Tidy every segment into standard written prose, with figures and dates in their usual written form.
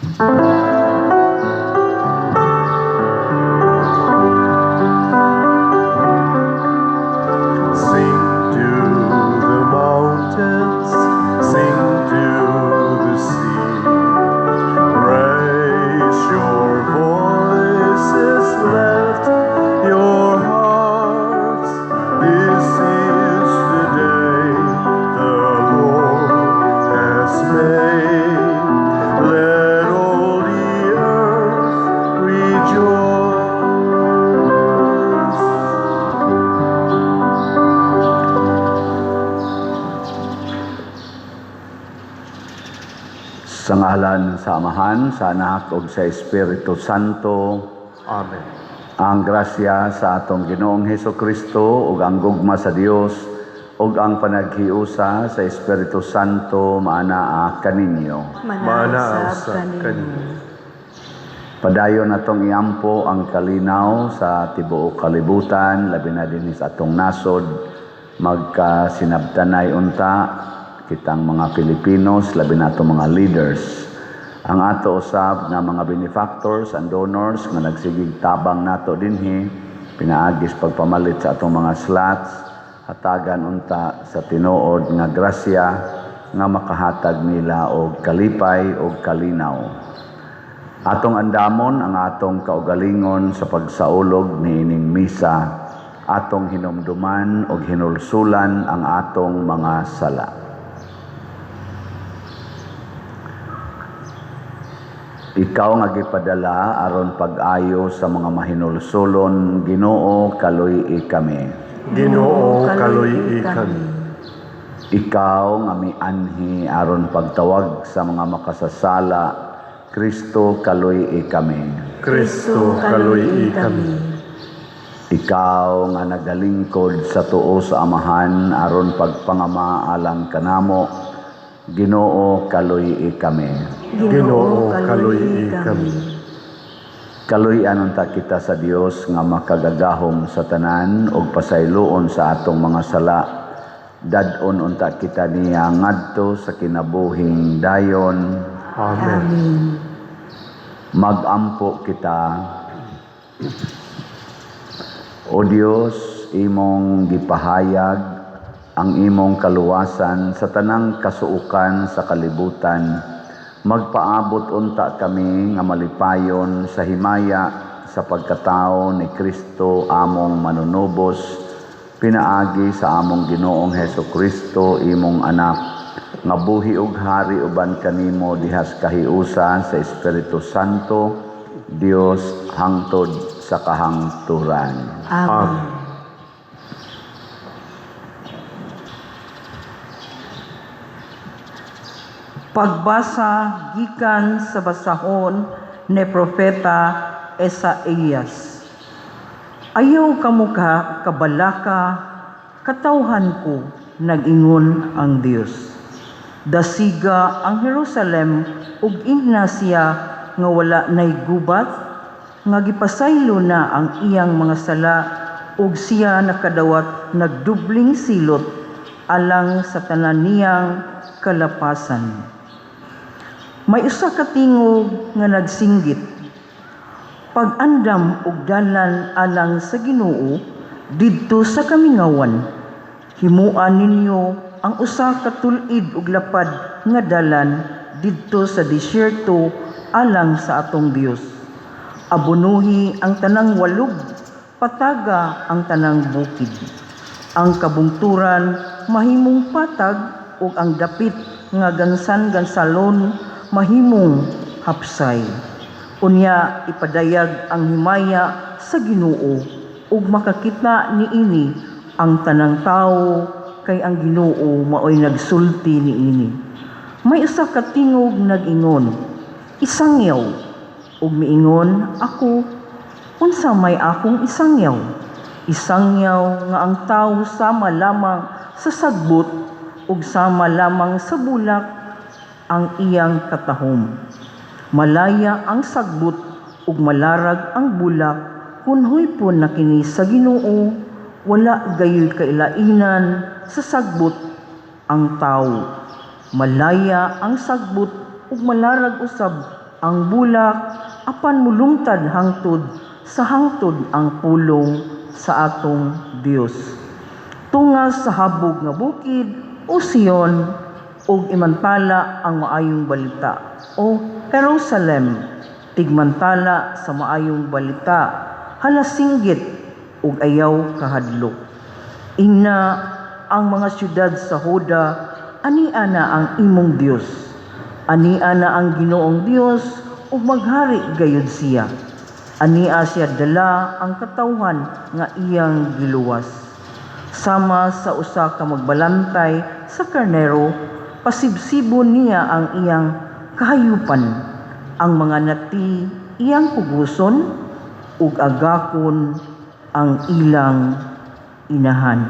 Sing to the mountains, sing to the sea. Raise your voices, lift your hearts. This is the day the Lord has made. Let all the earth rejoice. Sa ngalan sa Amahan, sa Anak ug sa Espiritu Santo. Amen. Ang grasya sa atong Ginoong Heso Kristo ug ang gugma sa Dios ug ang panaghiusa sa Espiritu Santo maanaa kaninyo. Maanaa usab kaninyo. Padayon natong iampo ang kalinaw sa tibuok kalibutan, labi na dinhi sa atong nasod, magkasinabtanay unta kitang mga Pilipinos, labi na atong mga leaders. Ang ato usab nga mga benefactors and donors nga nagsigig tabang nato dinhi, pinaagis pagpamalit sa atong mga slots, hatagan unta sa tinuod nga grasya nga makahatag nila og kalipay og kalinaw. Atong andamon ang atong kaugalingon sa pagsaulog niining misa, atong hinumduman og hinulsulan ang atong mga sala. Ikaw nga gipadala aron pag-ayo sa mga mahinulsulon, Ginoo, kaluy-i kami. Ginoo, kaluy-i kami. Ikaw nga mianhi aron pagtawag sa mga makasasala, Kristo, kaluy-i kami. Kristo, kaluy-i kami. Ikaw nga nagalingkod sa tuo sa Amahan aron pagpangama alang kanamo, Ginoo, kaluy-i kami. Ginoo, kaluy-i kami. Kaluy-an unta kita sa Dios nga makagagahom sa tanan ug pasayloon sa atong mga sala. Dad-on unta kita niya ngadto sa kinabuhing dayon. Amen. Amen. Magampo kita. O Dios, imong gipahayag ang imong kaluwasan sa tanang kasuokan sa kalibutan. Magpaabot unta kami nga malipayon sa himaya sa pagkatao ni Kristo among manunubos, pinaagi sa among Ginoong Heso Kristo imong anak, nga buhi ug hari uban kanimo dihas kahiusa sa Espiritu Santo, Dios hangtod sa kahangturan. Amen. Pagbasa gikan sa basahon ni Propeta Esaías. Ayaw kamo kabalaka, katawhan ko, nag-ingon ang Dios. Dasiga ang Jerusalem ug ingna siya nga wala nay gubat, nga gipasaylo na ang iyang mga sala ug siya nakadawat nagdubling silot alang sa tanan niyang kalapasan. May usa ka tingog nga nagsinggit, pag-andam og dalan alang sa Ginoo didto sa kamingawan. Himuan ninyo ang usa ka tul-id og lapad nga dalan didto sa disyerto alang sa atong Dios. Abonuhi ang tanang walog, pataga ang tanang bukid. Ang kabungturan mahimong patag ug ang dapit nga gansan-gansalon mahimong hapsay. Unya ipadayag ang himaya sa Ginoo ug makakita niini ang tanang tawo, kay ang Ginoo maoy nagsulti niini. May usa ka tingog nag-ingon, isangyaw, ug miingon ako, unsa may akong isangyaw? Isangyaw nga ang tawo sama lamang sa sagbot ug sama lamang sa bulak ang iyang katahom. Malaya ang sagbot ug malarag ang bulak, kun huypon na kini sa Ginoo, wala gayoy kailainan sa sagbot ang tawo. Malaya ang sagbot ug malarag usab ang bulak, apan mulungtad hangtod sa hangtod ang pulong sa atong Dios. Tunga sa habog nga bukid, o Sion, ug imantala ang maayong balita. O Jerusalem, tigmantala sa maayong balita, halasinggit ug ayaw kahadlok. Ingna ang mga syudad sa Huda, ania na ang imong Dios. Ania na ang Ginoong Dios ug maghari gayud siya. Ania siya dala ang katawhan nga iyang giluwas. Sama sa usa ka magbalantay sa karnero, pasibsibon niya ang iyang kahayupan, ang mga nati iyang puguson, ug agakon ang ilang inahan.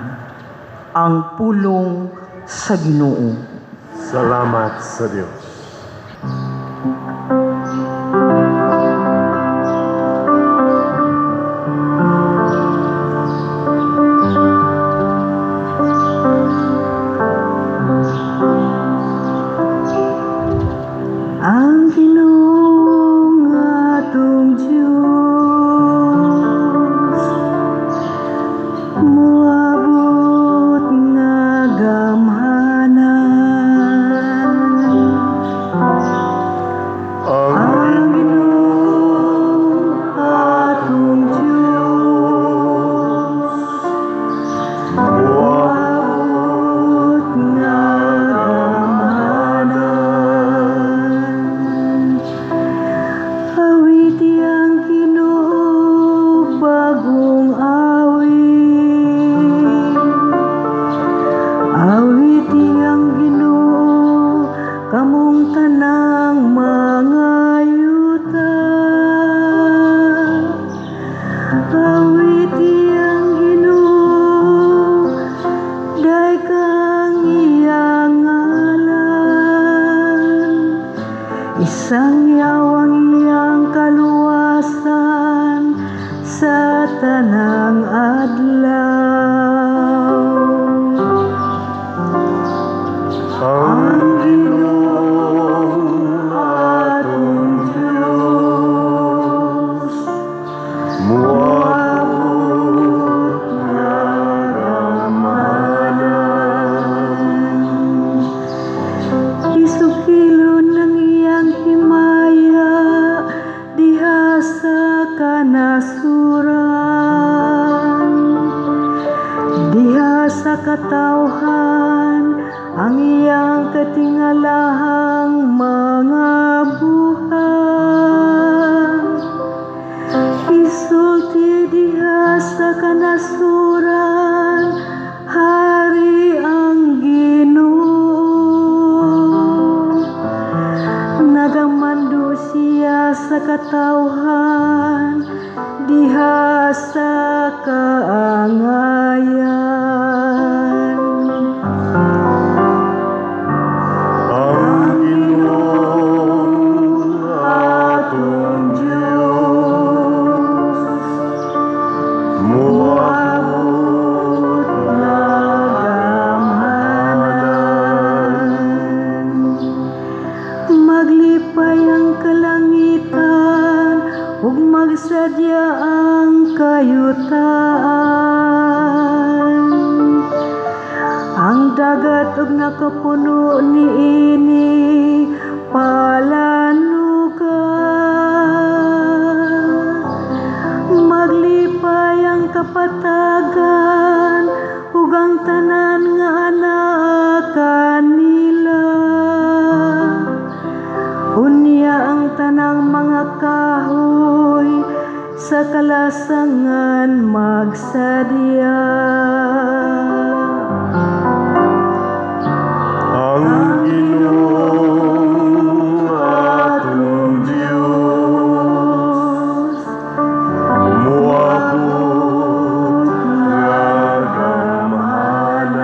Ang pulong sa Ginoo. Salamat sa Dios. Ang Ginoong atong Diyos moabot nga gamhanan. Ang Ang Ginoong atong Diyos moabot nga gamhanan. Awiti ang Ginoo bagong awit. Awiti ang Ginoo kamong tanang mga yuta. Awiti ang Ginoo daykan iyang ngalan. Isangyaw ang iyang kaluwasan sa tanang adlaw. Ang Ginoong atong Diyos moabot nga gamhanan. Isukilon ang iyang himaya diha sa kanasuran, diha sa katawhan ang iyang katingalahang mga buhat. Isulti diha sa kanasuran, hari ang Ginoo. Nagamando siya sa katawhan diha sa kaangayan. Ang Ginoong atong Diyos moabot nga gamhanan. Maglipay ang kalangitan ug magsadya ang kayutaan. Ang dagat ug nakapuno niini palanuga. Maglipay ang kapatagan ug ang tanan nga anaa kanila. Unya ang tanang mga kahoy sa kalasangan magsadya. Ang Ginoong atong Diyos moabot nga gamhanan.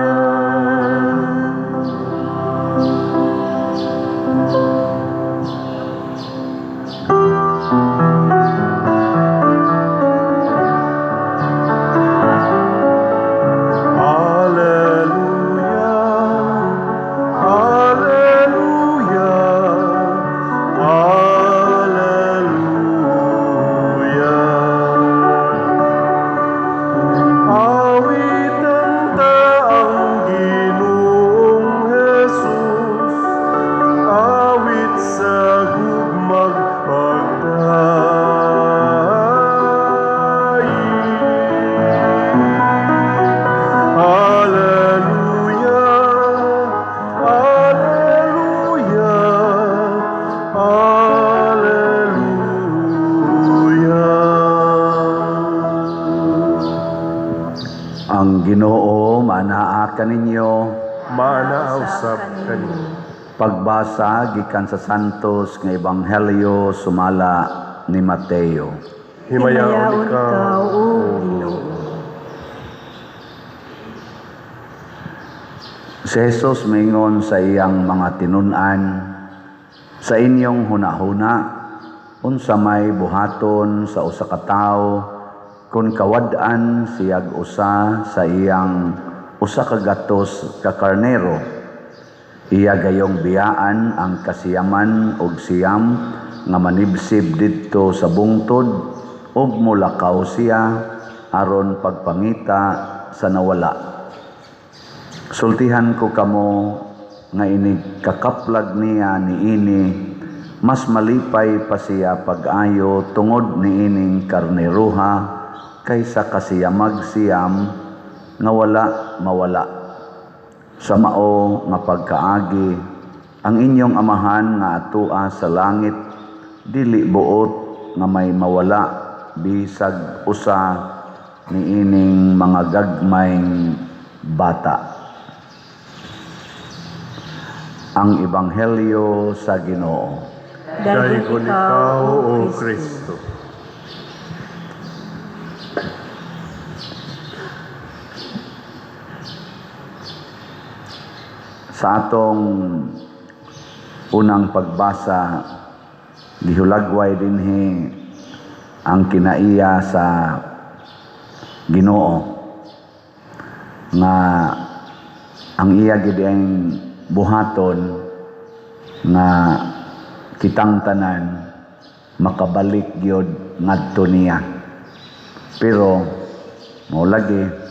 Naa usab kanimo. Pagbasa gikan sa Santos nga Ebanghelyo sumala ni Mateo. Himayaon ikaw, O Ginoo. Si Jesus mingon sa iyang mga tinun-an, sa inyong hunahuna, unsa may buhaton sa usa ka tawo kung kawad-an siyag usa sa iyang 100 ka karnero? Iya gayong biyaan ang 99 nga manibsib didto sa bungtod ug mulakaw siya aron pagpangita sa nawala. Sultihan ko kamo nga inig kakaplag niya niini, mas malipay pa siya pag-ayo tungod niining karneruha kaysa 99 nga wala mawala. Sa mao nga pagkaagi, ang inyong amahan nga atua sa langit dili buot nga may mawala bisag usa niining mga gagmayng bata. Ang Ebanghelyo sa Ginoo. Daygon ikaw, O Kristo. Sa atong unang pagbasa, gihulagway dinhi ang kinaiya sa Ginoo nga ang iya gid ang buhaton nga kitang tanan makabalik gyud ngadto niya. Pero mao lagi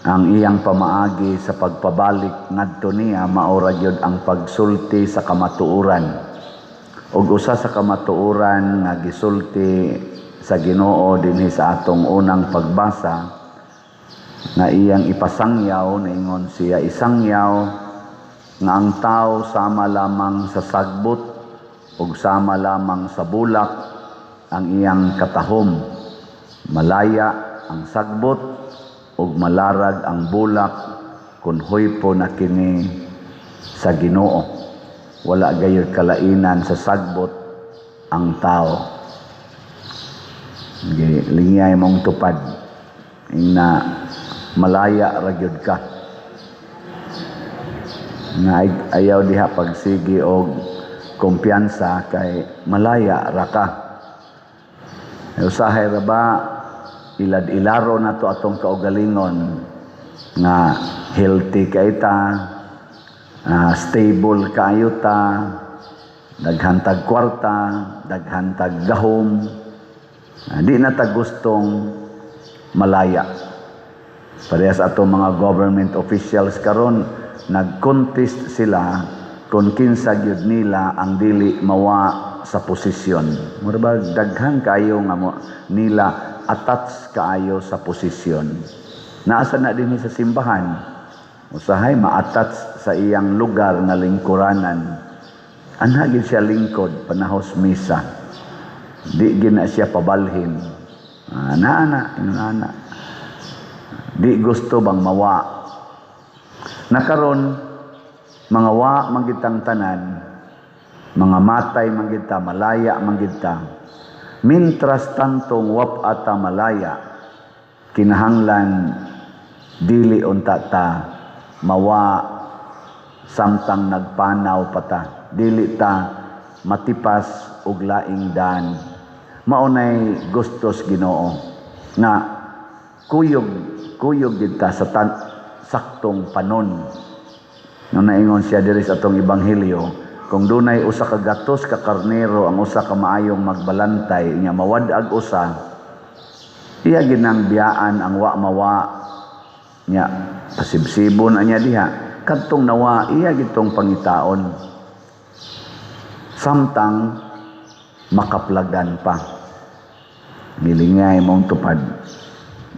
ang iyang pamaagi sa pagpabalik ngadto niya, mao ra gyud ang pagsulti sa kamatuoran. Ug usa sa kamatuoran nga gisulti sa Ginoo dinhi sa atong unang pagbasa nga iyang ipasangyaw, naingon siya isangyaw nga ang tao sama lamang sa sagbot ug sama lamang sa bulak ang iyang katahom. Malaya ang sagbot ug malarag ang bulak kun huypo na kini sa Ginoo. Wala gayoy kalainan sa sagbot ang tao. Lingiyay mong tupad na malaya ra gyud ka. Nga ayaw diha pagsigi og kumpiyansa kay malaya ra ka. Usahay ra ba ilad-ilaro na to atong kaugalingon nga healthy kay ta, stable kaayo ta, daghan tag kwarta, daghan tag gahom. Di na ta gustong malaya. Parehas ato mga government officials karon, nag-contest sila kung kinsa gyud nila ang dili mawa sa posisyon. Mura ba daghan kayo nga nila attach kaayo sa posisyon. Naasa na dinhi sa simbahan, usahay ma-attach sa iyang lugar nga lingkuranan. Anha gyud siya lingkod panahos misa. Di gyud na siya pabalhin. Ana, ana, ingon ana. Di gusto bang mawa. Nakaron mga wa man gid tang tanan, mga matay man gid ta, malaya man gid ta. Mintras tantong wap ata malaya, kinahanglan dili unta ta mawa samtang nagpanaw pa ta. Dili ta matipas og laing daan. Maunay gustos Ginoo nga kuyog gid ta sa saktong panon. Nung naingon siya diri sa atong ebanghelyo, kung dunay 100 ka karnero ang usa ka maayong magbalantay, nya mawad-ag usa, iya ginang biyaan ang wa mawa, nya pasibsibon anya diha, kadtong nawa iya gitong pangitaon samtang makaplagan pa. Gilingay mong tupad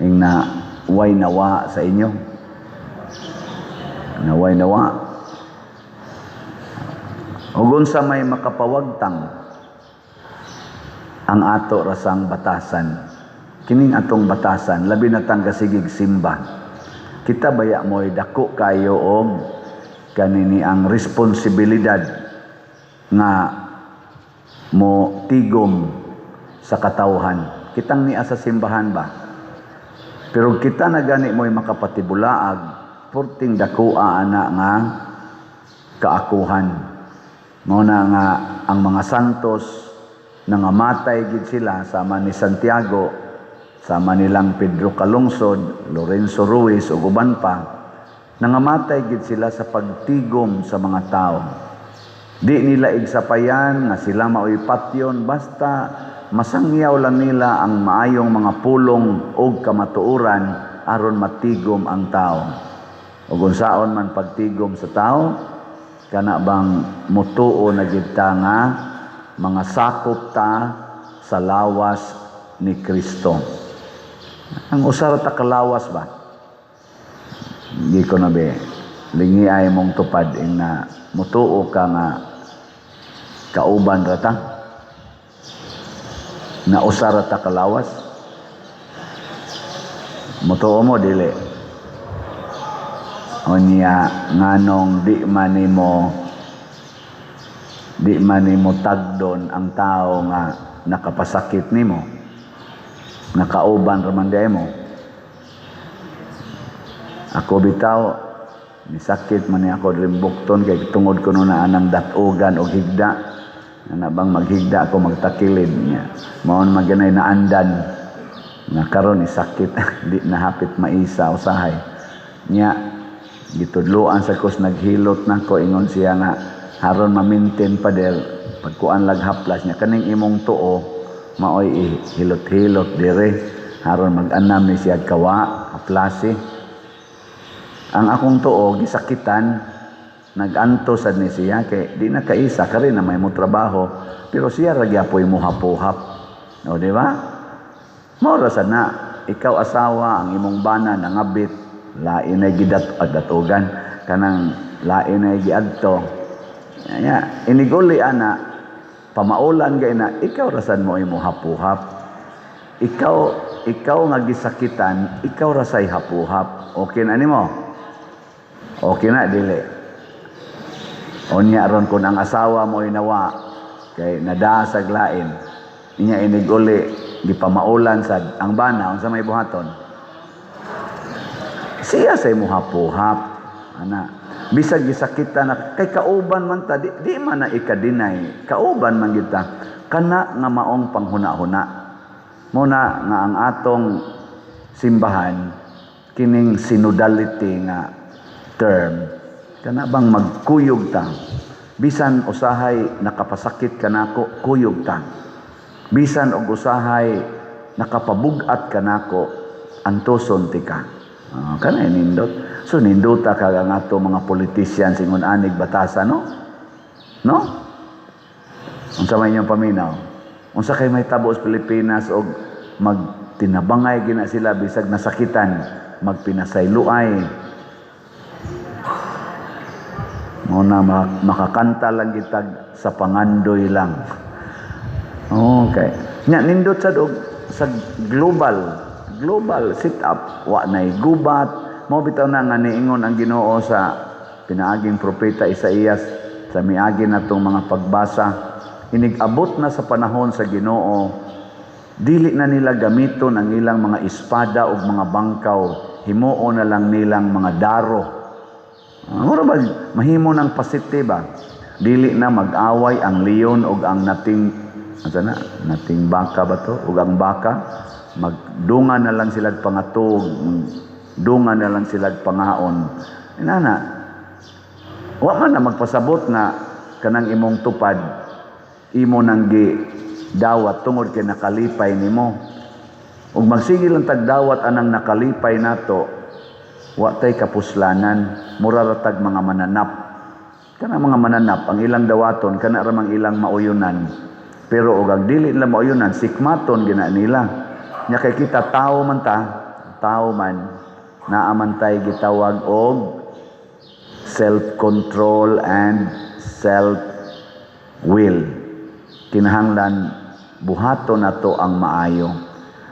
ing na way nawa sa inyo, naway nawa. Ug unsa may makapawagtang ang ato rasang batasan. Kining atong batasan, labi na tang kasigig simba. Kita baya mo'y dako kayo og Kanini ang responsibilidad nga mo tigom sa katawhan. Kitang niya sa simbahan ba? Pero kita na gani mo'y makapatibulaag, purting dakoa ana nga kaakuhan. Mao na nga ang mga santos nangamatay gid sila, sama ni Santiago, sama nilang Pedro Calungsod, Lorenzo Ruiz ug uban pa, nangamatay gid sila sa pagtigom sa mga tao. Di nila igsapayan nga sila maoy patyon, basta masangyaw lang nila ang maayong mga pulong og kamatuoran aron matigom ang tao. Ug unsaon man pagtigom sa tao, kana bang mutuo na gid ta nga mga sakop ta sa lawas ni Kristo. Ang usa ra ta kalawas ba? Hindi ko na be lingi ay mong tupad ing na mutuo ka nga kauban ra ta, na usa ra ta kalawas. Mutuo mo, dili? Unya nganong di man nimo tagdon ang tao nga nakapasakit nimo, nakauban ra man diay mo? Ako bitaw, nisakit man ni ako diri bukton kay tungod kuno na anang datugan og higda. Ana bang maghigda ako, magtakilid niya. Mao man ganay naandan nga karon isakit, di na hapit maisa usahay. Nya gitudloan sa kos, naghilot nako, ingon siya nga haron ma-maintain pa der pagkuan lag haplas niya kaning imong tuo, maoy hilot-hilot dire haron mag-anam ni siya kawa haplasi. Ang akong tuo gisakitan, naganto sad ni siya kay di na kaisa kari na may mo trabaho, pero siya ra gyapoy mo hapuhap. O, di ba? Mao ra sad na ikaw asawa, ang imong bana nangabit, lain na gidat datugan kanang lain na giadto ya, iniguli ana, pamaulan gay na, ikaw rasan mo imo hapuhap. Ikaw nga gisakitan, ikaw rasay hapuhap. Okay na nimo? Okay na, dili? Unya ron kung ang asawa mo nawa kay nadasag lain niya, iniguli gipamaulan sad ang bana, unsa may buhaton siya sa imo hapuhap ana, bisag gisakitan na kay kauban man ta, di man na ikadinay, kauban man kita. Kana nga maong panghuna-huna mo na nga ang atong simbahan, kining synodality nga term, kana bang magkuyog ta bisan usahay nakapasakit kanako, kuyog ta bisan og usahay nakapabug-at kanako, antoson tika. Ah, kana nindot. So nindota ka ang ato mga politicians ingon anig batasa, no? No, unsa may inyong paminaw? Unsa kay may tabo sa Pilipinas og magtinabangay gina sila bisag nasakitan, magpinasayloay? Mo na makakanta lang gitag sa pangandoy lang. Okay. Nya nindot sad og sa global global sit up, wa nay gubat. Mo bitaw na nga niingon ang Ginoo sa pinaaging propeta Isaías sa miagi natong mga pagbasa, inig-abot na sa panahon sa Ginoo, dili na nila gamiton ang ilang mga espada ug mga bangkaw, himuon na lang nilang mga daro. Mura ba mahimo ng pasite ba? Dili na mag-away ang leon ug ang nating, asa na, nating baka ba to, ug ang baka, magdunga na lang sila pangatog, dunga na lang sila pangaon. Inana, wa man na magpasabot nga kanang imong tupad imo nang gi dawat tungod kay nakalipay nimo. Ug magsige lang tagdawat anang nakalipay nato, wa tay kapuslanan, mura ra tag mga mananap. Kana mga mananap, ang ilang dawaton kana ra mang ilang mauyunan. Pero og ang dili nila mauyunan, sikmaton gina nila. Nya kay kita tao man ta, tao man, naa man tay gitawag og self-control and self-will. Kinahanglan buhaton nato ang maayo.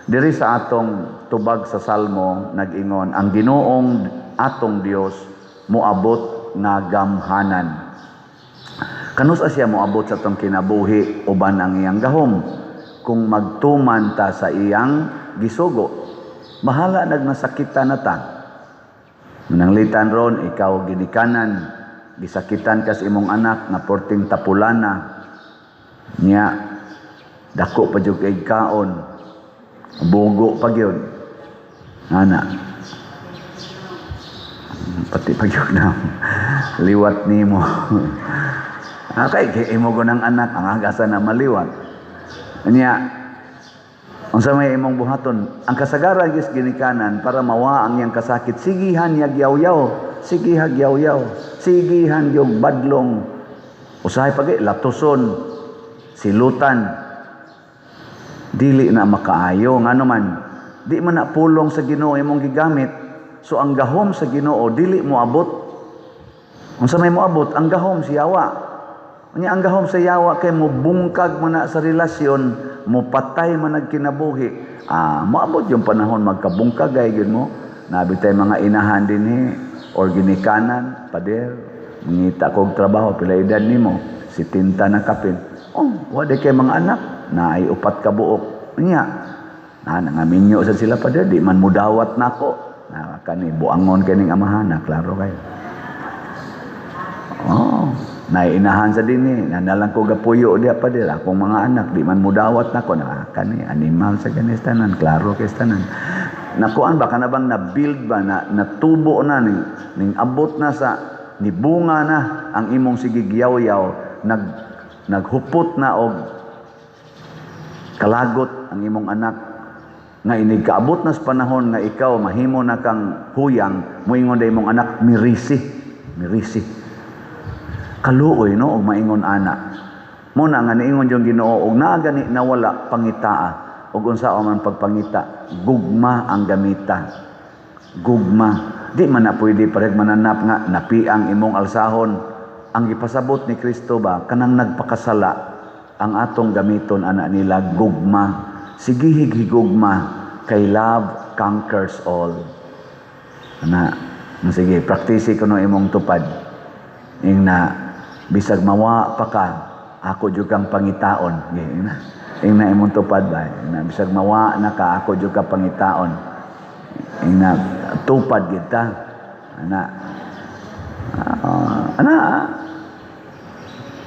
Diri sa atong tubag sa Salmo, nag-ingon ang Ginoong atong Dios moabot ato nga gamhanan. Kanus-a siya moabot sa atong kinabuhi uban ang iyang gahom kung magtuman ta sa iyang gisugo? Bahala nagnasakitan na ta. Mananglitan ron, ikaw ginikanan, gisakitan kas imong anak nga porting tapulana niya, dako pa jud kay kaon, bugo pa gyud ana, pati pa gyud na liwat nimo. Okay, kay imo ko ng anak, ang agasa na maliwat. Anya, unsa may imong buhaton? Ang kasagaran gis ginikanan, para mawa ang iyang kasakit, sigihan niya yaw-yaw, sigihan yaw-yaw, sigihan yung badlong. Usahay pag latuson, silutan. Dili na makaayo, ngano man, di man na pulong sa Ginoo imong gigamit. So ang gahom sa Ginoo dili mo abot. Unsa may moabot? Ang gahom si yawa. Unya ang gahom sa yawa kay mo bungkag man na sa relasyon, mo patay man nagkinabuhi. Ah, moabot yung panahon magkabungkag ay gyud mo. Nabi tay mga inahan dinhi or ginikanan, pader, mangita kog trabaho, pila edad nimo? 70 na kapin. Oh, wa kay mga anak, na ay upat ka buok. Unya, na nangaminyo sa sila, pader, di man mudawat nako. Na kani buangon kining amahan na klaro kayo. Oh, naiinahan sa dinhi, nanalang ko gapuyo diya, pader, akong mga anak di man mudawat nako. Na kani animal sa ganis tanan, klaro kay tanan. Nakuan ba kana bang na-build ba na natubo na ning ning abot na sa nibunga na ang imong sige yaw-yaw, naghupot na og kalagot ang imong anak nga inig kaabot na sa panahon nga ikaw mahimo na kang huyang, moingon da imong anak, "Mirisi, mirisi." Kaluoy, no, og maingon ana. Mo na nga niingon yung Ginoo, og naa gani nawala, pangitaa. Og unsa man pagpangita? Gugma ang gamita, gugma. Di man na pwede parehag mananap nga napiang imong alsahon. Ang gipasabot ni Kristo ba, kanang nagpakasala, ang atong gamiton ana nila gugma. Sigihig higugma kay love conquers all. Ana, sige, praktisi kuno imong tupad. Ing na bisag mawa pa ka, ako jud kang pangitaon. Sige, ing na. Ing na imong tupad ba? Ing na bisag mawa na ka, ako jud ka pangitaon. Ing na tupad kita. Ana. Ana.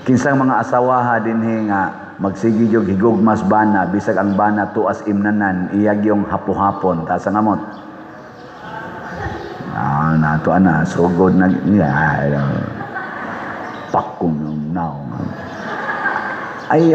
Kinsang mga asawaha dinhi nga magsige jud higugmas bana bisag ang bana tuas imnanan, iyag yung hapo-hapon, taas ang amot? Ah, nato ana sugod na ya pakong ng naong. Ay,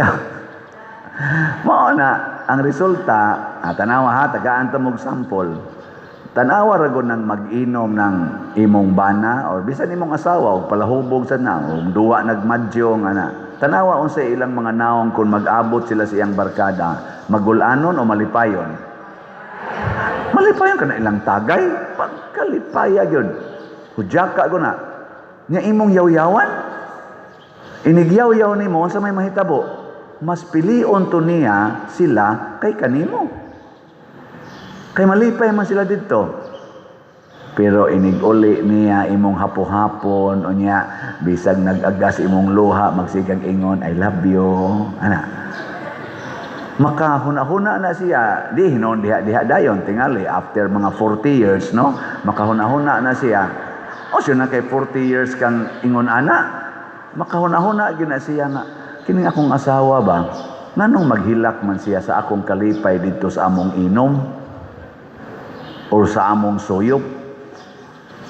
mao na ang resulta. Ah, tanawa ha, tagaan ta mog sample. Tanawa ra gud nang mag-inom ng imong bana or bisan imong asawa og palahubog sa na og duwa nagmadyong ana. Tanawa unsa ilang mga naong kung mag-abot sila sa iyang barkada, magulanon o malipayon? Malipayon ka na ilang tagay, pagkalipaya gyud. Hudyaka ko na. Nya imong yaw-yawan? Inigyaw-yaw nimo, unsa may mahitabo? Mas pilion to niya sila kay kanimo. Kay malipay man sila didto. Pero inig-uli niya imong hapo-hapon, unya bisag nag-agas imong luha, magsigag ingon, "I love you." Ana. Makahuna-huna na siya, di hinon diha diha dayon tingali after mga 40 years, no? Makahuna-huna na siya. O siya na kay 40 years kang ingon ana. Makahuna-huna gyud na siya nga kining akong asawa ba? Nganong maghilak man siya sa akong kalipay dito sa among inom or sa among suyop?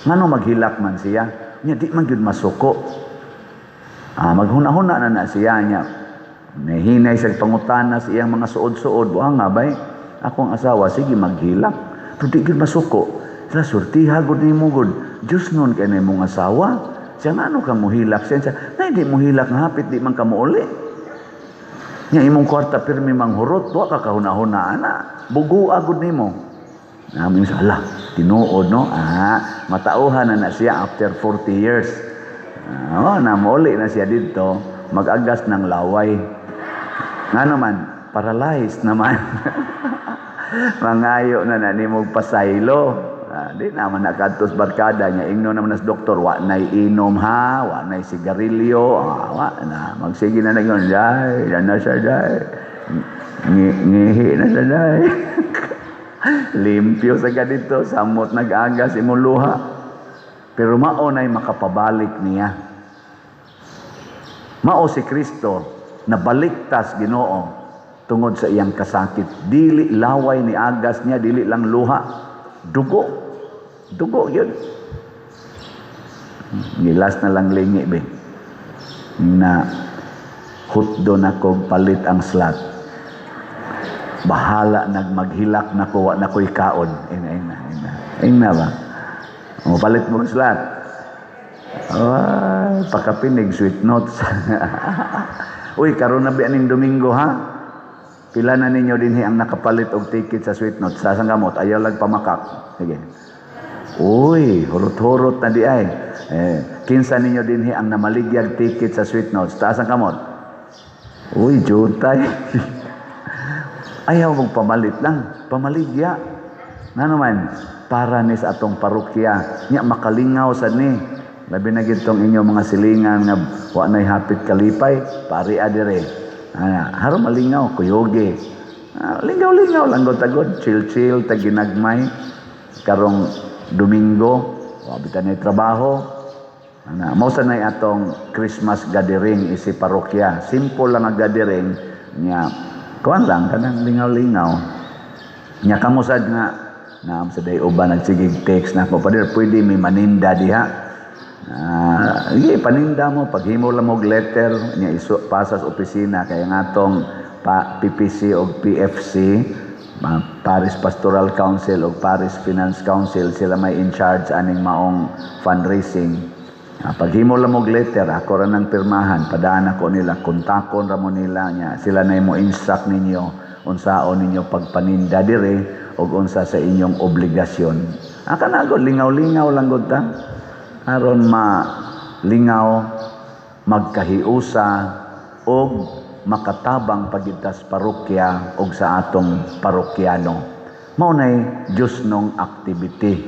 Ngano maghilak man siya? Nya di man gyud masuko. Ah, maghuna-huna na na siya niya. Nahinay sa pangutana sa iyang mga suod-suod. Buha nga bay, akong asawa sige maghilak. Pero di gyud masuko. Sila surtiha gud nimo gud. Diyos nun kay na imong asawa. Siya nga ano ka muhilak siya. Siya, na hindi muhilak nga hapit di man ka muuli. Nya imong kwarta pirmi manghurot, wa ka kahuna-huna ana. Bugua gud nimo. Namin sa ala, tinuod, no? Ah, matauhan na na siya after 40 years. Ah, oh, na mauli na siya dito, mag-agas ng laway. Nga naman, paralyzed naman. Mangayo na na nimo pasaylo. Ah, di naman nakadtos barkada niya. Ingno naman nas doktor, wa na'y inom ha, wa na'y sigarilyo, ah, wa na. Magsige na nagyon, day, yan na siya, day. Ngihi na siya, day. Limpyo sa ganito, samot nag-agas imong luha. Pero mao na'y makapabalik niya. Mao si Kristo na baliktas Ginoo tungod sa iyang kasakit. Dili laway ni agas niya, dili lang luha. Dugo. Dugo yun. Gilas na lang lingi be. Na hutdo na kog palit ang slot. Bahala nagmaghilak na ko, wa na ko'y kaon. Ina, ina, ina. Ina ba? O, palit mo slot. Ay, pakapinig, sweet notes. Uy, karon na ba aning Domingo ha? Pila na ninyo dinhi ang nakapalit og ticket sa sweet notes? Sa gamot, ayaw lag pamakak. Sige. Uy, hurot-hurot na di ay. Eh, kinsa ninyo dinhi ang namaligyag ticket sa sweet notes? Taas ang kamot. Uy, jutay. Ayaw mong pamalit lang, pamaligya. Nga naman, para ni sa atong parokya, nya makalingaw sa ni. Labi na gitong inyo mga silingan nga wa na'y hapit kalipay, pari adire. Ana, haron malingaw, kuyugi. Ah, lingaw-lingaw lang gud tagod, chill-chill tag ginagmay karong Domingo, wa bitan trabaho. Ana, mao sa nay atong Christmas gathering isi parokya. Simple lang ang gathering nya. Kuan lang kanang lingaw-lingaw. Nya kamo sad nga naam sa day uban nagsigig text na ako, "Pader, pwede may maninda diha?" Ah, sige, paninda mo, paghimo lang og letter nya isu pasa sa opisina kay ang atong pa PPC og PFC, Parish Pastoral Council og Parish Finance Council, sila may in charge aning maong fundraising. Ah, paghimo lang og letter, ako ra nang pirmahan, padaan ako nila, kontakon ra mo nila nya sila na mo instruct ninyo unsaon ninyo pagpaninda dire og unsa sa inyong obligasyon. Ah, kana gud lingaw-lingaw lang gud ta. Aron malingaw, magkahiusa og makatabang pagid tas parokya og sa atong parokyano. Mao nay Diyosnong activity.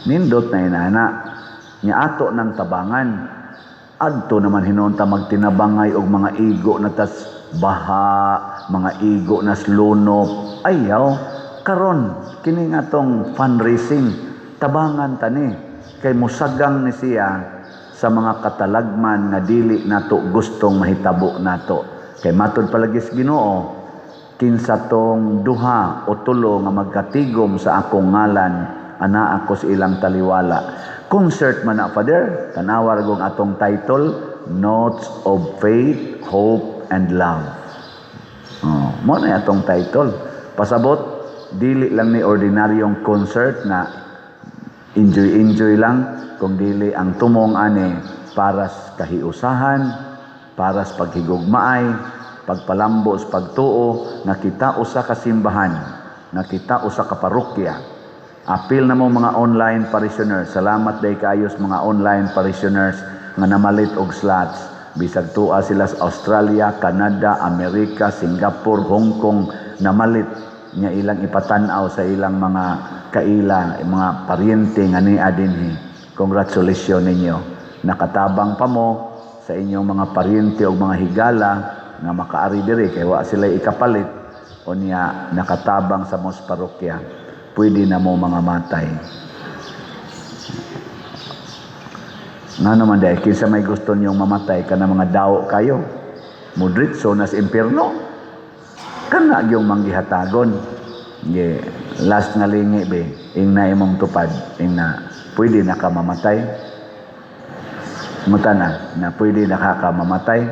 Nindot na inana. Nya ato ng tabangan. Adto naman hinuon ta magtinabangay og mga igo na tas baha, mga igo nas lunop. Ayaw, karon kini nga atong fundraising, tabangan tani kay musagang ni siya sa mga katalagman nga dili nato gustong mahitabo nato. Kay matod palagi sa Ginoo, kinsa tong duha o tulo nga magkatigom sa akong ngalan, ana ako sa ilang taliwala. Concert man na, Father, tanawa ra gong atong title, Notes of Faith, Hope and Love. Oh, mo na atong title. Pasabot, dili lang ni ordinaryong concert na enjoy enjoy lang, kung dili ang tumong ani para sa kahiusahan, para sa paghigugmaay, pagpalambo sa pagtuo nga kita usa ka simbahan, nga kita usa ka parokya. Apil na mo mga online parishioners. Salamat day kaayos mga online parishioners nga namalit og slots. Bisag tua sila sa Australia, Canada, Amerika, Singapore, Hong Kong, namalit nya ilang ipatan-aw sa ilang mga kaila, mga paryente nga nia dinhi. Congratulations ninyo. Nakatabang pa mo sa inyong mga paryente o mga higala nga makaari diri kay wa sila ikapalit, unya nakatabang sa mos parokya. Pwede na mo mga matay. Nga naman dahil, kinsa may gusto niyong mamatay ka na mga daw kayo, mudritso nas impierno. Kana yung manggihatagon. Ye, last nga lingi be, ing na imong tupad, ing na pwede na ka mamatay. Muta na, na pwede na ka mamatay.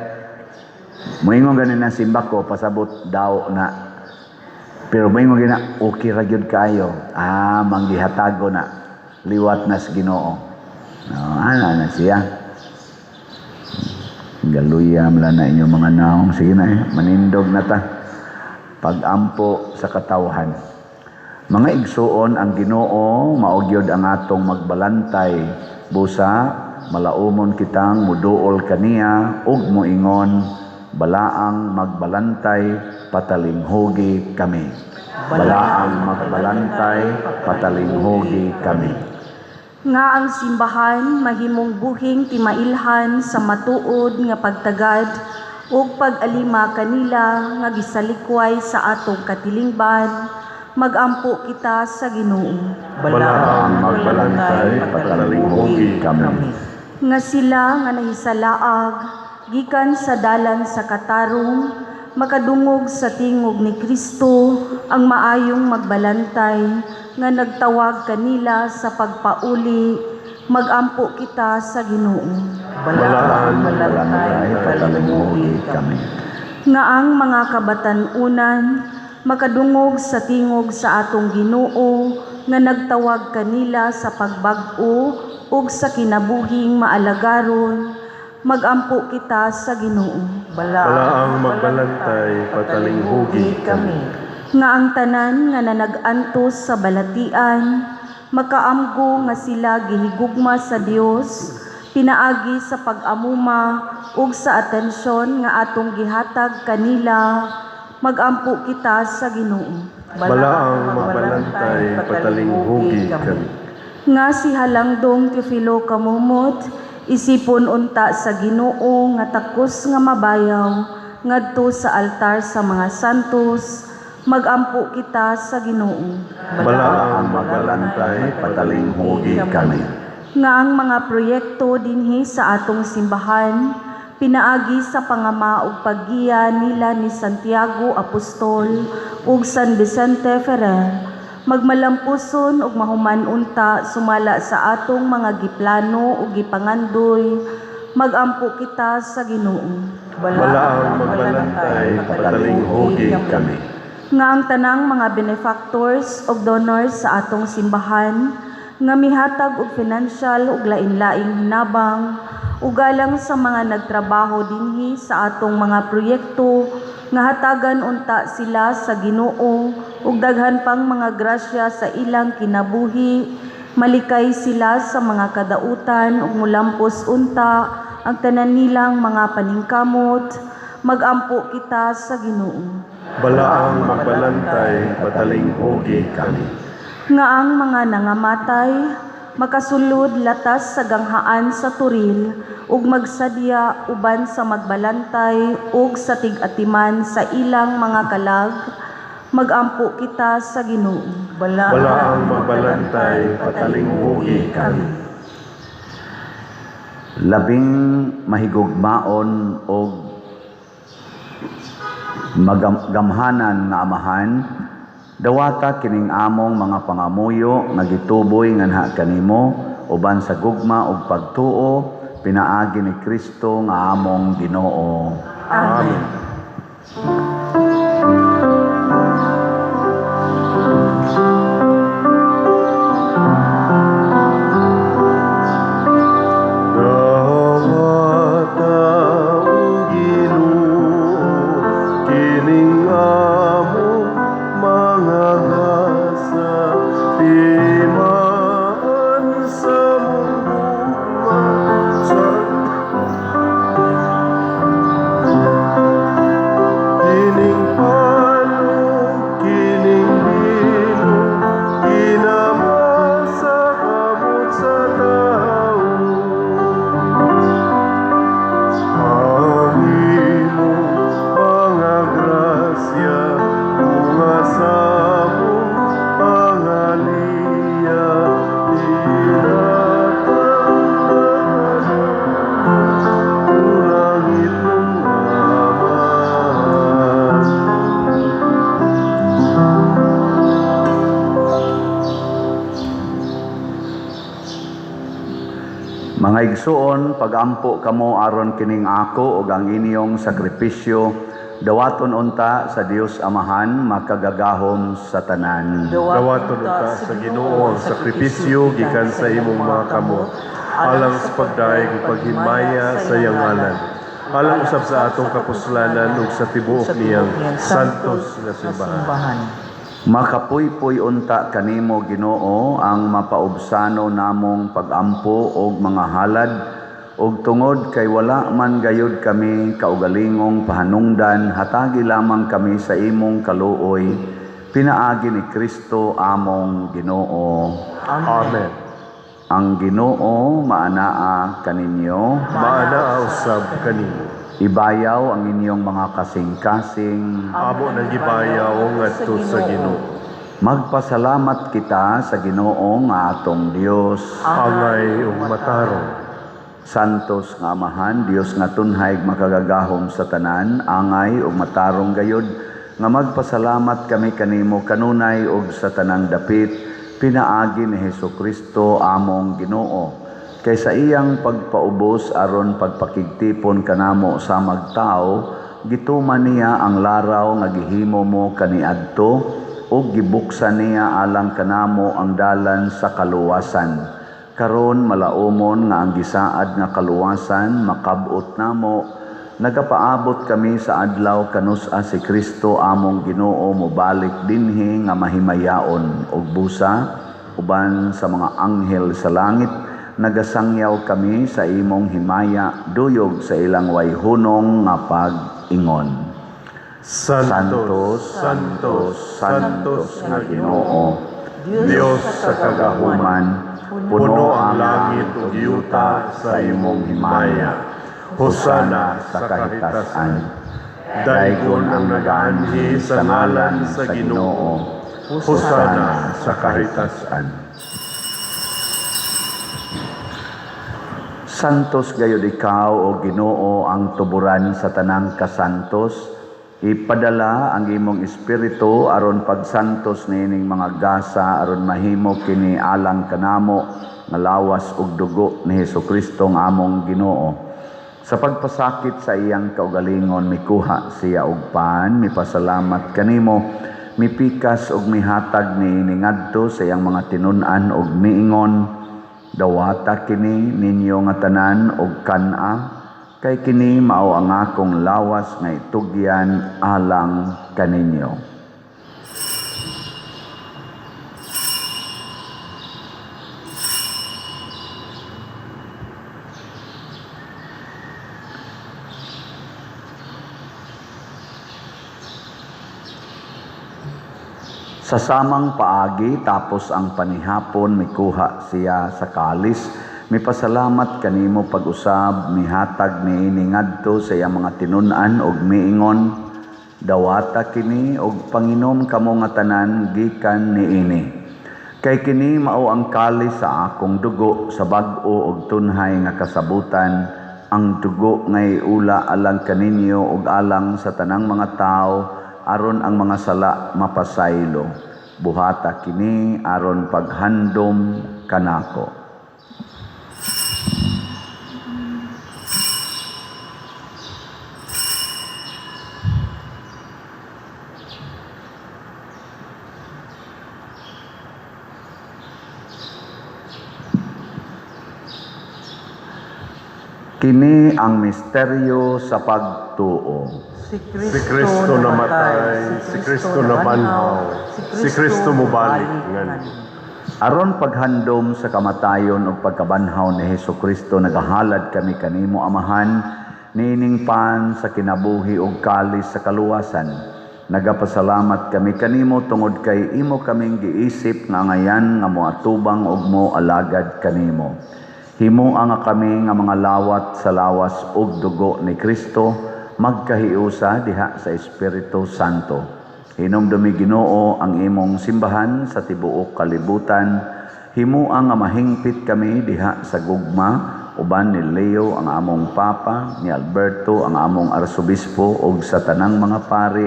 Moingon ganin ang simba ko, pasabot daw na. Pero moingon gina, okay ra gyud kaayo. Ah, manggihatago na. Liwat nas Ginoo. No, ana na siya. Galuyam lang na inyong mga naong. Sige na eh, manindog na ta. Pagampo sa katawhan. Mga igsuon, ang Ginoo mao gyud ang atong magbalantay, busa malaumon kitang muduol kaniya ug moingon, Balaang magbalantay, patalinghugi kami. Balaang magbalantay, patalinghugi kami. Nga ang simbahan mahimong buhing timailhan sa matuod nga pagtagad ug pag-alima kanila nga gisalikway sa atong katilingban, magampo kita sa Ginoo. Balaang magbalantay, patalinghugi kami. Nga sila nga nahisalaag gikan sa dalan sa katarong makadungog sa tingog ni Kristo ang maayong magbalantay nga nagtawag kanila sa pagpauli, magampo kita sa Ginoo. Balaang Balantay, patalinghugi kami. Nga ang mga kabatan-unan makadungog sa tingog sa atong Ginoo nga nagtawag kanila sa pagbag-o ug sa kinabuhing maalagaron, magampo kita sa Ginoo. Balaang magbalantay, patalinghugi kami. Nga ang tanan nga nanag-antos sa balatian makaamgo nga sila gihigugma sa Dios pinaagi sa pag-amuma ug sa atensyon nga atong gihatag kanila, magampo kita sa Ginoo. Balaang magbalantay, patalinghugi kami. Nga si Halangdong Teofilo Kamumot isipon unta sa Ginoo nga takos nga mabayaw ngadto sa altar sa mga santos, magampo kita sa Ginoo. Balaang Magbalantay, patalinghugi kami. Nga ang mga proyekto dinhi sa atong simbahan pinaagi sa pangama ug paggiya nila ni Santiago Apostol ug San Vicente Ferrer magmalampuson ug mahuman unta sumala sa atong mga giplano ug gipangandoy, magampo kita sa Ginoo. Balaang magbalantay, patalinghugi kami. Nga ang tanang mga benefactors ug donors sa atong simbahan nga mihatag og financial ug lain-laing hinabang ug alang sa mga nagtrabaho dinhi sa atong mga proyekto nga hatagan unta sila sa Ginoo ug daghan pang mga grasya sa ilang kinabuhi, malikay sila sa mga kadautan ug mulampos unta ang tanan nilang mga paningkamot, magampo kita sa Ginoo. Balaang magbalantay, patalinghugi kami. Nga ang mga nangamatay makasulod latas sa ganghaan sa toril ug magsadya uban sa magbalantay ug sa tig-atiman sa ilang mga kalag, magampo kita sa Ginoo. Balaang magbalantay, patalinghugi kami. Labing mahigugmaon og magamhanan nga Amahan, dawata kining among mga pangamuyo nga gituboy nganha kanimo uban sa gugma ug pagtuo pinaagi ni Kristo nga among Ginoo. Amen. Dawata o Ginoo, kining among mga gasa, timaan sa mong gugma sa kining pano, kining bino, kinamasa kamot sa tao. Ang imong mga grasya, bunga sa among pangaliya, tinatang langit mong Amahan. Mga igsuon, pagampo kamo aron kining ako ug ang inyong sakripisyo dawaton unta sa Dios Amahan makagagahom sa tanan. Dawaton unta sa Ginoo ang sakripisyo gikan sa imong mga kamot, alang sa pagdayeg ug paghimaya sa iyang ngalan, alang usab sa atong kapuslanan ug sa tibuok niyang santos nga simbahan. Makapuypoy unta kanimo, Ginoo, ang mapaubsano namong pagampo og mga halad Ug tungod kay wala man gayud kami kaugalingong pahanungdan, hatagi lamang kami sa imong kaluoy, pinaagi ni Kristo among Ginoo. Amen. Ang Ginoo maanaa kaninyo. Maanaa usab kanimo. Ibayaw ang inyong mga kasing-kasing. Amo nang gibayaw ngadto sa Ginoo. Magpasalamat kita sa Ginoo nga atong Dios. Angay ug matarong. Santos nga Amahan, Dios nga tunhay makagagahom sa tanan, angay ug matarong gayod nga magpasalamat kami kanimo kanunay ug sa tanang dapit, pinaagi ni Hesukristo among Ginoo. Kay sa iyang pagpaubos aron pagpakigtipon kanamo sa magtao, gituman niya ang laraw nga gihimo mo kaniadto ug gibuksan niya alang kanamo ang dalan sa kaluwasan. Karon malaumon nga ang gisaad nga kaluwasan makab-ot namo, nagapaabot kami sa adlaw kanus-a si Kristo among Ginoo mobalik dinhi nga mahimayaon og busa uban sa mga anghel sa langit. Nagasangyaw kami sa imong himaya duyog sa ilang wayhunong nga pag-ingon. Santos, Santos, Santos nga Ginoo, Dios sa kagahuman, puno ang langit ug yuta sa imong himaya. Hosana sa kahitasan. Daygon ang nagaanhi sa ngalan sa Ginoo. Hosana sa kahitasan. Santos gayud ikaw o Ginoo ang tuburan sa tanang kasantos. Ipadala ang imong espiritu aron pagsantos niining mga gasa aron mahimo kini alang kanamo nga lawas ug dugo ni Hesukristo nga among Ginoo. Sa pagpasakit sa iyang kaugalingon mikuha siya og pan, mipasalamat kanimo, mipikas ug mihatag niini ngadto sa iyang mga tinun-an ug miingon, dawata kini ninyo nga tanan og kan-a, kay kini mao ang akong lawas nga itugyan alang kaninyo. Sa samang paagi, tapos ang panihapon, mikuha siya sa kalis, mipasalamat kanimo pag-usab, mihatag niini ngadto sa iyang mga tinun-an og miingon, dawata kini og panginom kamo nga tanan gikan niini. Kay kini mao ang kalis sa akong dugo sa bag-o og tunhay nga kasabutan, ang dugo nga iula alang kaninyo og alang sa tanang mga tawo aron ang mga sala mapasaylo. Buhata kini aron paghandom kanako. Kini ang misteryo sa pagtuo. Si Si Kristo namatay, si Kristo nabanhaw, si Kristo mobalik nganhi. Aron paghandom sa kamatayon ug pagkabanhaw ni Hesukristo, nagahalad kami kanimo Amahan, niining pan sa kinabuhi ug kalis sa kaluwasan. Nagapasalamat kami kanimo tungod kay imo kaming giisip nga angayan nga moatubang ug moalagad kanimo. Himoa nga kami nga mga lawat sa lawas ug dugo ni Kristo, magkahiusa diha sa Espiritu Santo. Hinumdumi Ginoo ang imong simbahan sa tibuok kalibutan. Himoa nga mahingpit kami diha sa gugma uban ni Leo ang among Papa, ni Alberto ang among Arsobispo ug sa tanang mga pari,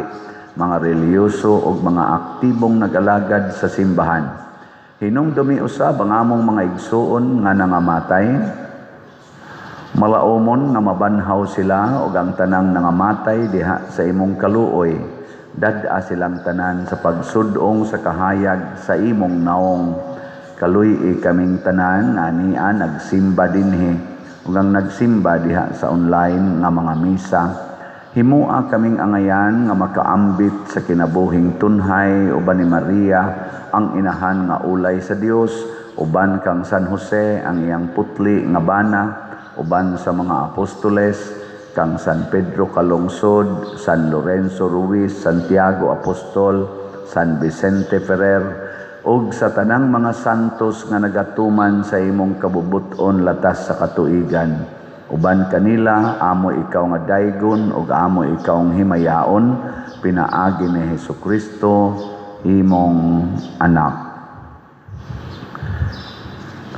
mga relihiyoso ug mga aktibong nag-alagad sa simbahan. Hinumdumi usab ang among mga igsuon nga nangamatay. Malaumon nga mabanhaw sila ug ang tanang nangamatay diha sa imong kaluoy. Dad-a silang tanan sa pagsud-ong sa kahayag sa imong naong. Kaluy-i kaming tanan nga ania nagsimba dinhi ug ang nagsimba diha sa online nga mga misa. Himoa kaming angayan nga makaambit sa kinabuhing tunhay uban ni Maria ang inahan nga ulay sa Dios, uban kang San Jose ang iyang putli nga bana, uban sa mga apostoles kang San Pedro Calungsod, San Lorenzo Ruiz, Santiago Apostol, San Vicente Ferrer, ug sa tanang mga santos nga nagatuman sa imong kabubut-on latas sa katuigan. Uban kanila, amo ikaw nga daygon ug amo ikaw ang himayaon, pinaagi ni Hesus Kristo, imong anak.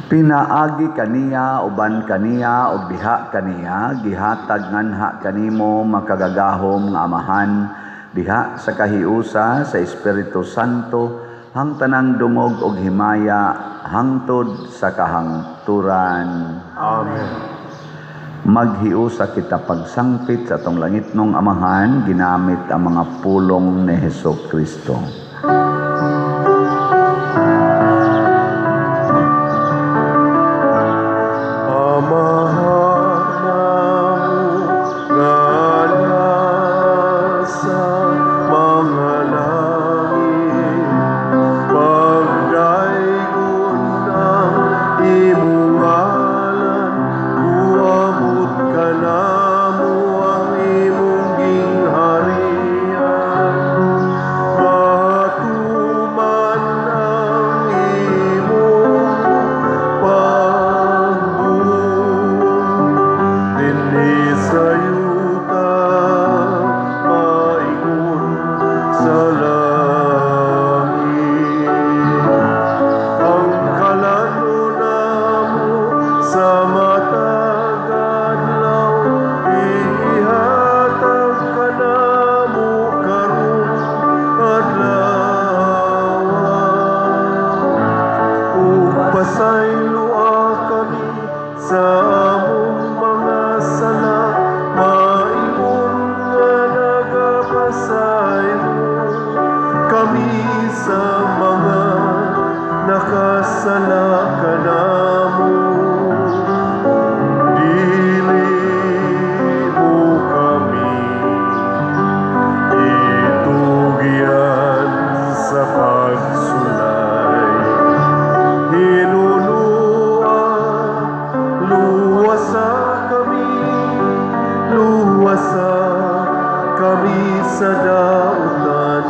Pinaagi kaniya, uban kaniya, ug diha kaniya, gihatag nganha kanimo, makagagahom nga Amahan, diha sa kahiusa sa Espiritu Santo, ang tanang dungog ug himaya hangtod sa kahangturan. Amen. Maghiusa kita pagsangpit sa atong langitnong Amahan ginamit ang mga pulong ni Hesus Kristo. Amahan namo nga nasa mga langit, pagdaygon ang imong ngalan, muabot kanamo ang imong gingharian, matuman ang imong pagbuot dinhi sa yuta maingon sa langit. Ang kalan-on namo sa matag adlaw ihatag kanamo karong adlaw. Ug pasayloa kami sa among mga sala, maingon nga nagapasaylo kami sa mga nakasala kanamo. Dili mo kami itugyan sa pagsulay. Hinunua, luwasa kami, luwasa kami sa dautan.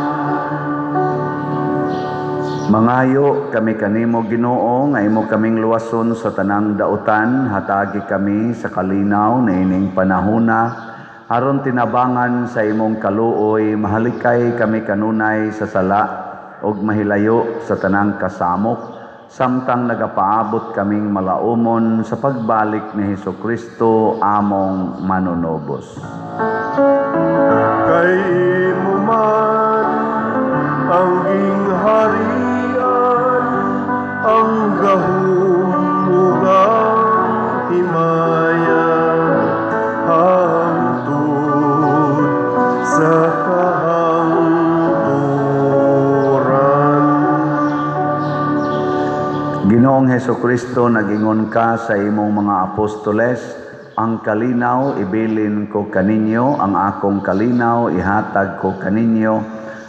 Mangayo kami kanimo, Ginoo, nga imo kaming luwason sa tanang dautan, hatagi kami sa kalinaw niining panahona aron tinabangan sa imong kaluoy mahalikay kami kanunay sa sala ug mahilayo sa tanang kasamok samtang nagapaabot kaming malaumon sa pagbalik ni Hesus Kristo among manunubos. Kay imo man ang gingharian, ang gahom ug ang himaya hangtod sa kahangturan. Ginoong Hesus Kristo, nagingon ka sa imong mga apostoles, "Ang kalinaw ibilin ko kaninyo, ang akong kalinaw ihatag ko kaninyo.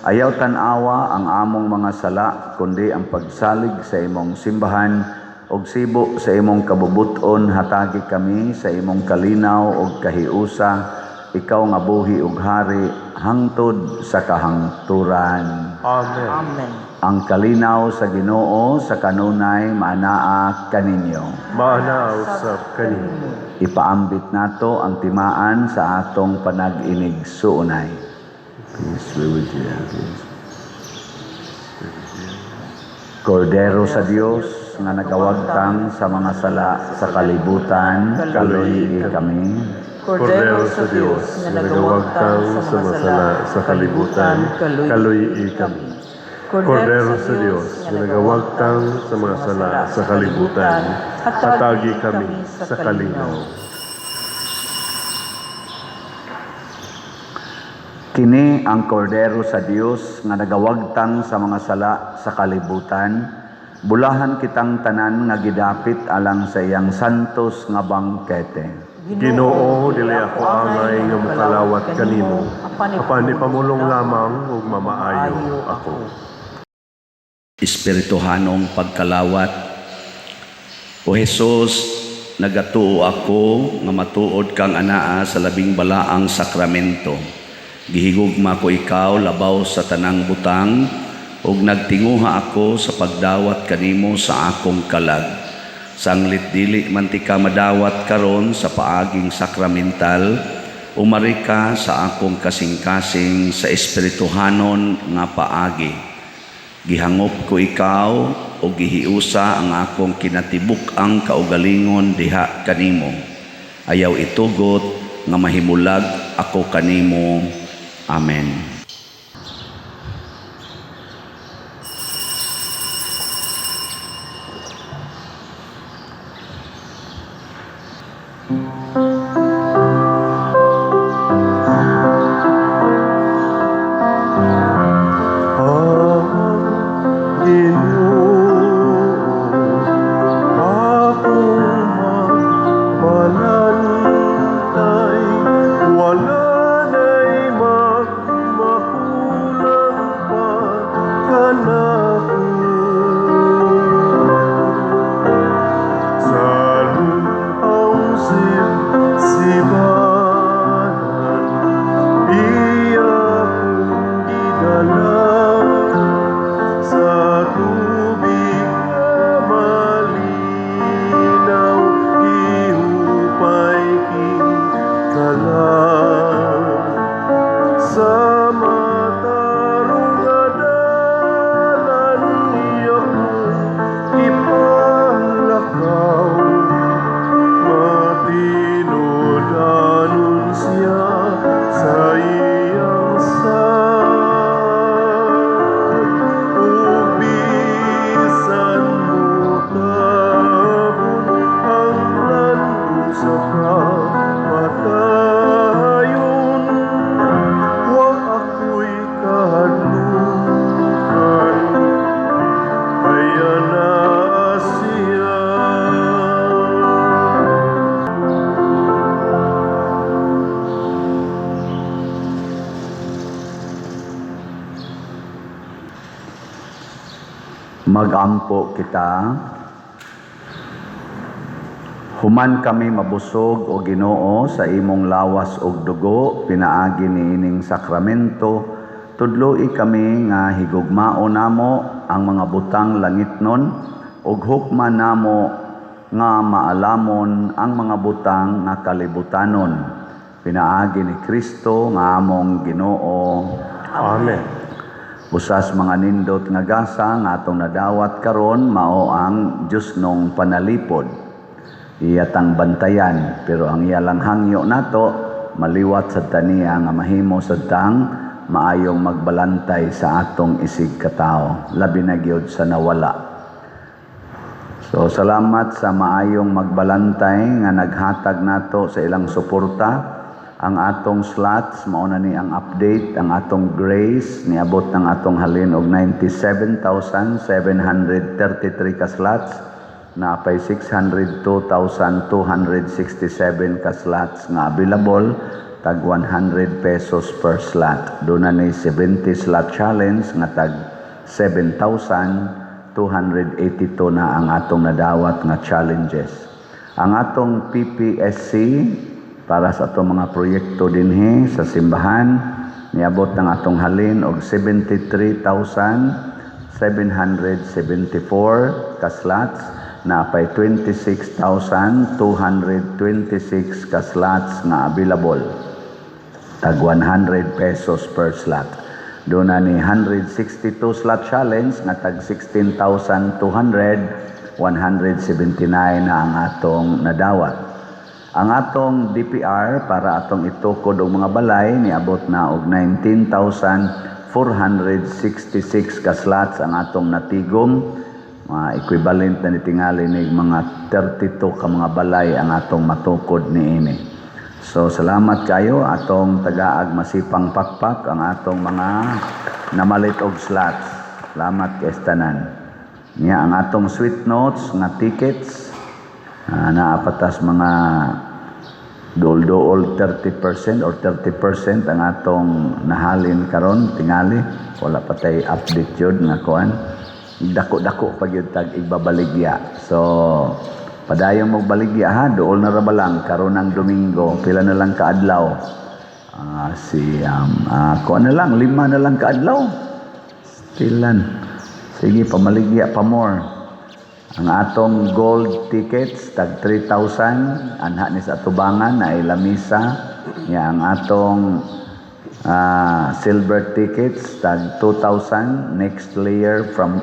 Ayaw tan-awa ang among mga sala, kundi ang pagsalig sa imong simbahan, ug sibo sa imong kabubuton hatagi kami sa imong kalinaw ug kahiusa, ikaw nga buhi ug hari hangtod sa kahangturan." Amen. Amen. Ang kalinaw sa Ginoo sa kanunay maanaa kaninyo. Maanaa usab kanimo. Ipaambit nato ang timaan sa atong panag-inigsuonay. Peace be with you. Peace be with you. Kordero sa Dios nga nagawagtang sa mga sala sa kalibutan, kaluyi kami. Kordero sa Dios nga nagawagtang sa mga sala sa kalibutan, kaluyi kami. Kordero sa Dios nga nagawagtang sa mga sala sa kalibutan, hatagi kami sa kalinaw. Kini ang Kordero sa Dios nga nagawagtang sa mga sala sa kalibutan. Bulahan kitang tanan nga gidapit alang sa iyang santos nga bangkete. Ginoo, dili ako angay nga mokalawat kanimo, apan ipamulong lamang ug mamaayo ako. Espirituhanong pagkalawat. O Jesus, Nagatuo ako nga matuod kang anaa sa labing balaang sakramento. Gihigugma ko ikaw labaw sa tanang butang ug nagtinguha ako sa pagdawat kanimo sa akong kalag. Sanglit dili man tika madawat karon sa paaging sakramental, umari ka sa akong kasing-kasing sa espirituhanon nga paagi. Gihangop ko ikaw o gihiusa ang akong kinatibuk-ang kaugalingon diha kanimo. Ayaw itugot nga mahimulag ako kanimo. Amen. Ang Ginoo akong magbalantay, wala na'y magmakulang pa kanako. Sa lupaw sibsibanan, iya kong gidala sa tubig nga malinaw, gihupay kalag. Sa matarong nga dalan, iya kong ipalakaw. Matinud-anon siya sa iyang saad, ug bisan motabon ang landong sa kamatayon, wa ako'y kahadlukan, kay anaa siya. Magampo kita. Human kami mabusog, o Ginoo, sa imong lawas ug dugo pinaagi niining sakramento, tudloi kami nga higugmao namo ang mga butang langitnon ug hukma namo nga maalamon ang mga butang nga kalibutanon, pinaagi ni Kristo nga among Ginoo. Amen. Usas mga nindot nga gasa nga atong nadawat karon mao ang Diyosnong panalipod. Iya tang bantayan, pero ang iya lang hangyo nato maliwat sa taniya nga mahimo sa tang maayong magbalantay sa atong isig katao, labi na gyud sa nawala. So salamat sa maayong magbalantay nga naghatag nato sa ilang suporta. Ang atong slots mao na ni ang update, ang atong grace niabot ng atong halin og 97,733 ka slots, naapay 602,267 ka slots nga available, tag 100 pesos per slot. Doon na ni 70 slot challenge nga tag 7,282 na ang atong nadawat nga challenges. Ang atong PPSC para sa atong mga proyekto dinhi sa simbahan niabot ng atong halin og 73,774 ka slots, naapay 26,226 ka slots nga available, tag 100 pesos per slot. Doon na ni 162 slot challenge nga tag 16,200, 179 na ang atong nadawat. Ang atong DPR para atong itukod og mga balay niabot na og 19,466 ka slots ang atong natigom. Mga equivalent na nitingali ni mga 32 ka mga balay ang atong matukod niini. So salamat kayo atong tagaag masipang pakpak ang atong mga namalit og slots. Salamat kay tanan. Nya ang atong sweet notes nga tickets, naapatas mga duol-duol 30% or 30% ang atong nahalin karon tingali wala pa tay update yun nga kuan, dako-dako pa gyud tag igbabaligya. So Padayon mo baligya ha, dool na ra balang karon ang Domingo, pila na lang kaadlaw. Si kuan na lang, 5 na lang kaadlaw. Stilan. Sige, pamaligya pa more. Ang atong gold tickets tag 3,000 anha ni sa atubangan na lamisa nya. Ang atong silver tickets tag 2,000, next layer from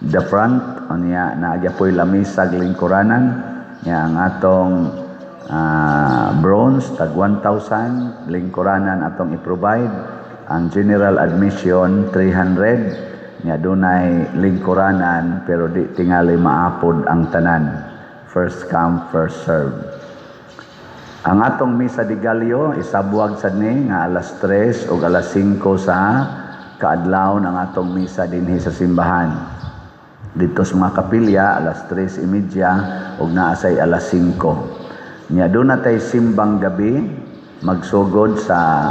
the front. Unya naa gyapoy lamisa, lingkuranan. Nya ang atong bronze tag 1,000, lingkuranan atong i-provide. Ang general admission 300. Nya dunay lingkuranan, pero di tingali maapod ang tanan, first come, first serve. Ang atong Misa de Gallo isabwag sad ni nga alas 3 o alas 5 sa kaadlawon ang atong misa dinhi sa simbahan. Dito sa mga kapilya alas 3:30 ug naa say alas 5. Nya duna tay simbang gabi, magsugod sa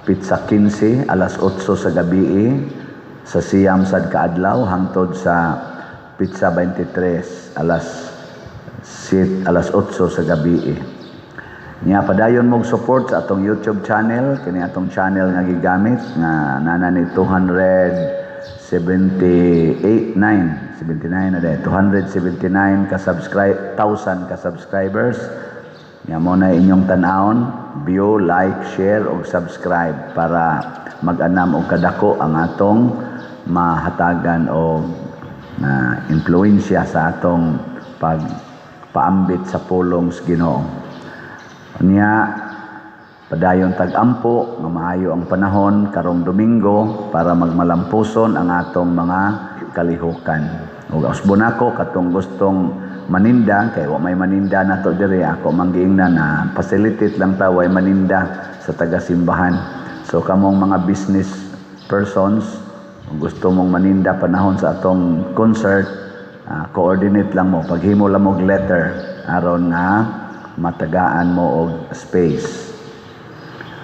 petsa 15 alas 8 sa gabi sa 9 sad kaadlaw hangtod sa petsa 23 alas 7, alas 8 sa gabi. Nya padayon mong support sa atong YouTube channel, kini atong channel nga gigamit nga nana ni 278 9 79 na day, 279 ka subscribe thousand ka subscribers. Nya mo na inyong tan-awon, view, like, share ug subscribe para mag-anam og kadako ang atong mahatagan og na impluwensya sa atong pagpaambit sa pulong sa Ginoo. Unya, padayon tag-ampo nga maayo ang panahon karong Domingo para magmalampuson ang atong mga kalihukan. Ug usbon ako katong gustong maninda, kay wa may maninda nato diri, ako manggiingnan na facilitate lang ta, way maninda sa taga-simbahan. So kamong mga business persons, kung gusto mong maninda panahon sa atong concert, coordinate lang mo, paghimo lang mo og letter aron nga matagaan mo og space.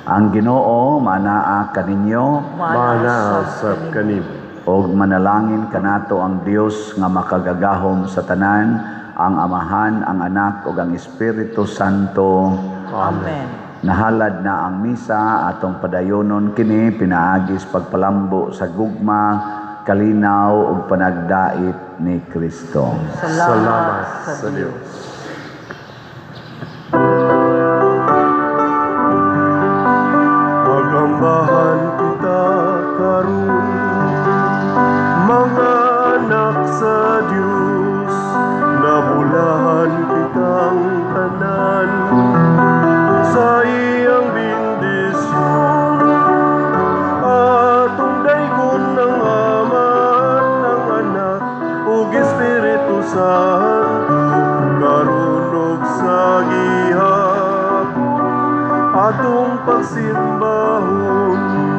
Ang Ginoo manaa kaninyo. Manaa sab kanimo. Og manalangin kanato ang Dios nga makagagahom sa tanan, ang Amahan, ang Anak ug ang Espiritu Santo. Amen. Nahalad na ang misa, atong padayonon kini pinaagis pagpalambo sa gugma, kalinaw ug panagdait ni Kristo. Salamat sa Dios. Magambahan kita karon, mga anak sa Dios, nabulahan kitang tanan sa iyang bendisyon. Atong daygon ng Ama at ng Anak ug Espiritu Santo, karon ug sa gihapon atong pagsimbahon.